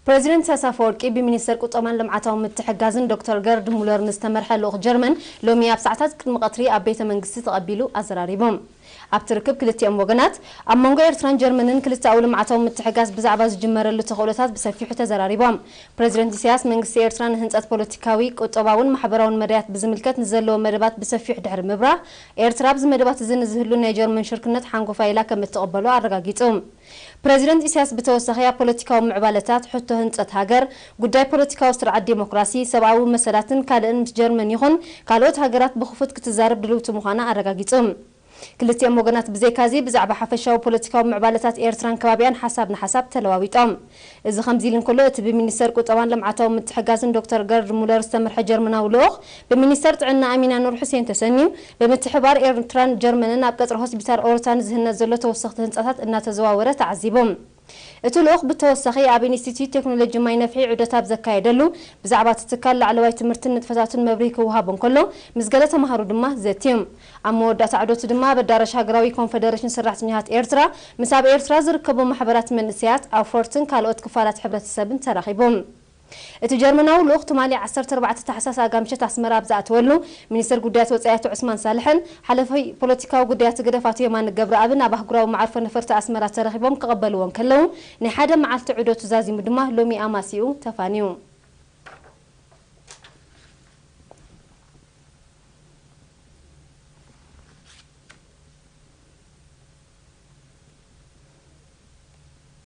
ፕረዚደንት ኢሳያስ ኣፈወርቂ ብሚኒስተር ቁጠባን ልምዓታዊ ምትሕጋዝን ዶክተር ገርድ ሙለር ንዝተመርሐ ልኡኽ ጀርመን ሎሚ ኣብ ሰዓታት ቅድሚ ቀትሪ ኣብ ቤተ መንግስቲ ተቐቢሉ ኣዘራሪቡ። ኣብቲ ርክብ ክልቲኦም ወገናት ኣብ መንጎ ኤርትራን ጀርመንን ክልተኣዊ ልምዓታዊ ምትሕጋዝ ብዛዕባ ዝጅመረሉ ተኽእሎታት ብሰፊሑ ተዘራሪቦም። ፕረዚደንት ኢሳያስ መንግስቲ ኤርትራ ንህንጸት ፖለቲካዊ፣ ቁጠባውን ማሕበራውን መዳያት ብዝምልከት ንዘለዎ መደባት ብሰፊሑ ድሕሪ ምብራህ፣ ኤርትራ ኣብዚ መደባት እዚ ንዝህሉ ናይ ጀርመን ሽርክነት ሓንጎፋይ ኢላ ከም እትቕበሎ ኣረጋጊጹ። ፕረዚደንት ኢሳያስ ብተወሳኺ ኣብ ፖለቲካዊ ምዕባለታት፣ ሕቶ ህንጸት ሃገር፣ ጉዳይ ፖለቲካዊ ስርዓት ዴሞክራሲ፣ ሰብኣዊ መሰላትን ካልእን ምስ ጀርመን ይኹን ካልኦት ሃገራት ብኽፉት ክትዛረብ ድልውቲ ምዃና ኣረጋጊጹ። ክልቲኦም ወገናት ብዘይካዚ ብዛዕባ ሓፈሻዊ ፖለቲካዊ ምዕባለታት ኤርትራን ከባቢኣን ሓሳብ ንሓሳብ ተለዋዊጦም። እዚ ከምዚ ኢሉ እንከሎ፣ እቲ ብሚኒስተር ቁጠባን ልምዓታዊ ምትሕጋዝን ዶክተር ገርድ ሙለር ዝተመርሐ ጀርመናዊ ልኡኽ ብሚኒስተር ጥዕና ኣሚና ኑር ሑሴን ተሰንዩ፣ ብምትሕብባር ኤርትራን ጀርመንን ኣብ ቀጽሪ ሆስፒታል ኦርታ ንዝህነጽ ዘሎ ተወሰኽቲ ህንጻታት እናተዘዋወረ ተዓዚቡ። እቲ ልኡኽ ብተወሳኺ ኣብ ኢንስቲትዩት ቴክኖሎጂ ማይ ነፍሒ ዑደት ኣብ ዘካየደሉ፣ ብዛዕባ እቲ ትካል ላዕለዋይ ትምህርትን ንጥፈታቱን መብርሂ ክወሃቦ እንከሎ፣ ምስ ገለ ተምሃሮ ድማ ዘትዩ። ኣብ መወዳእታ ዑደቱ ድማ ኣብ ኣዳራሽ ሃገራዊ ኮንፈደሬሽን ሰራሕተኛታት ኤርትራ ምስ ኣብ ኤርትራ ዝርከቡ ማሕበራት መንእሰያት፣ ኣውፈርትን ካልኦት ክፋላት ሕብረተሰብን ተራኺቡ። እቲ ጀርመናዊ ልኡኽ ትማሊ ዓሰርተ ኣርባዕተ ታሕሳስ ኣጋ ምሸት ኣስመራ ኣብ ዝኣተወሉ፣ ሚኒስተር ጉዳያት ወጻኢ ኣቶ ዑስማን ሳልሕን ሓለፊ ፖለቲካዊ ጉዳያት ህግደፍ ኣቶ የማነ ገብረኣብን ኣብ ኣህጉራዊ መዓርፎ ነፈርቲ ኣስመራ ተረኺቦም ክቕበልዎ እንከለዉ፣ ናይ ሓደ መዓልቲ ዑደቱ ዛዚሙ ድማ ሎሚ ኣማሲኡ ተፋንዩ።